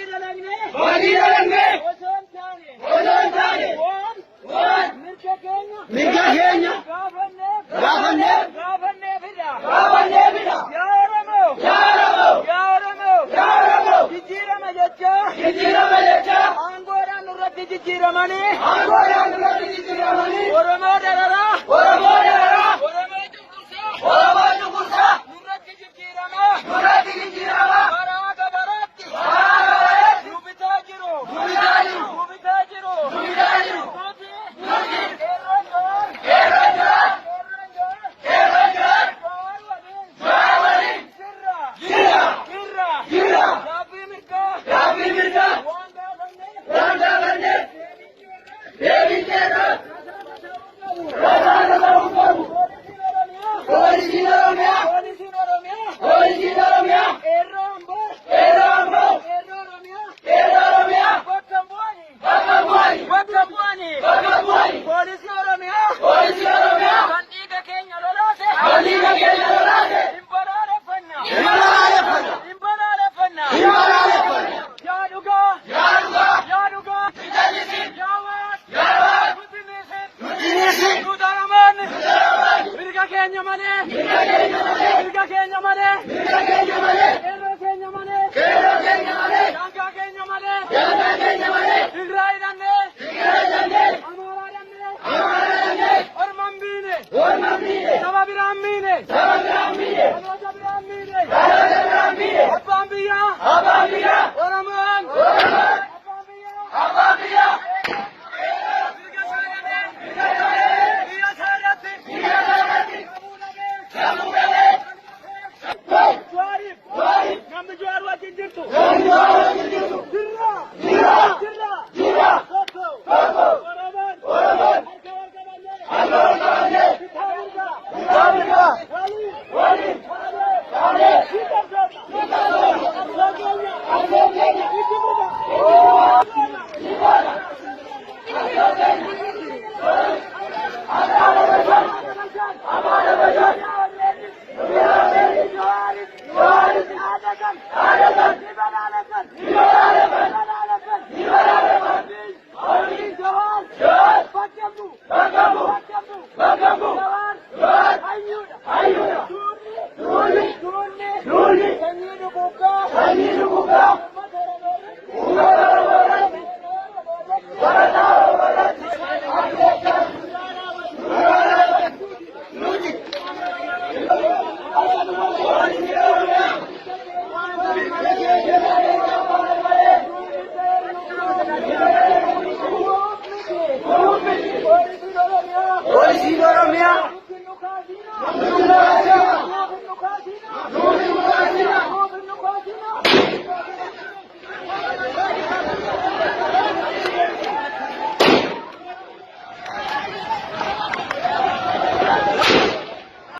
Dalagnee. Hojii dalagnee. Osoo hin taane. Osoo hin taane. Waan. Waan. Mirga keenya. Mirga keenya. Gaafanneef. Gaafanneef. Gaafanneefidha. Gaafanneefidha. Yaa Oromoo. Yaa Oromoo. Yaa Oromoo. Yaa Oromoo. Jijjiirama jecha. Jijjiirama jecha. Aangoodhaan nurratti jijjiiramanii. Aangoodhaan nurratti jijjiiramanii. Oromoo dararaa.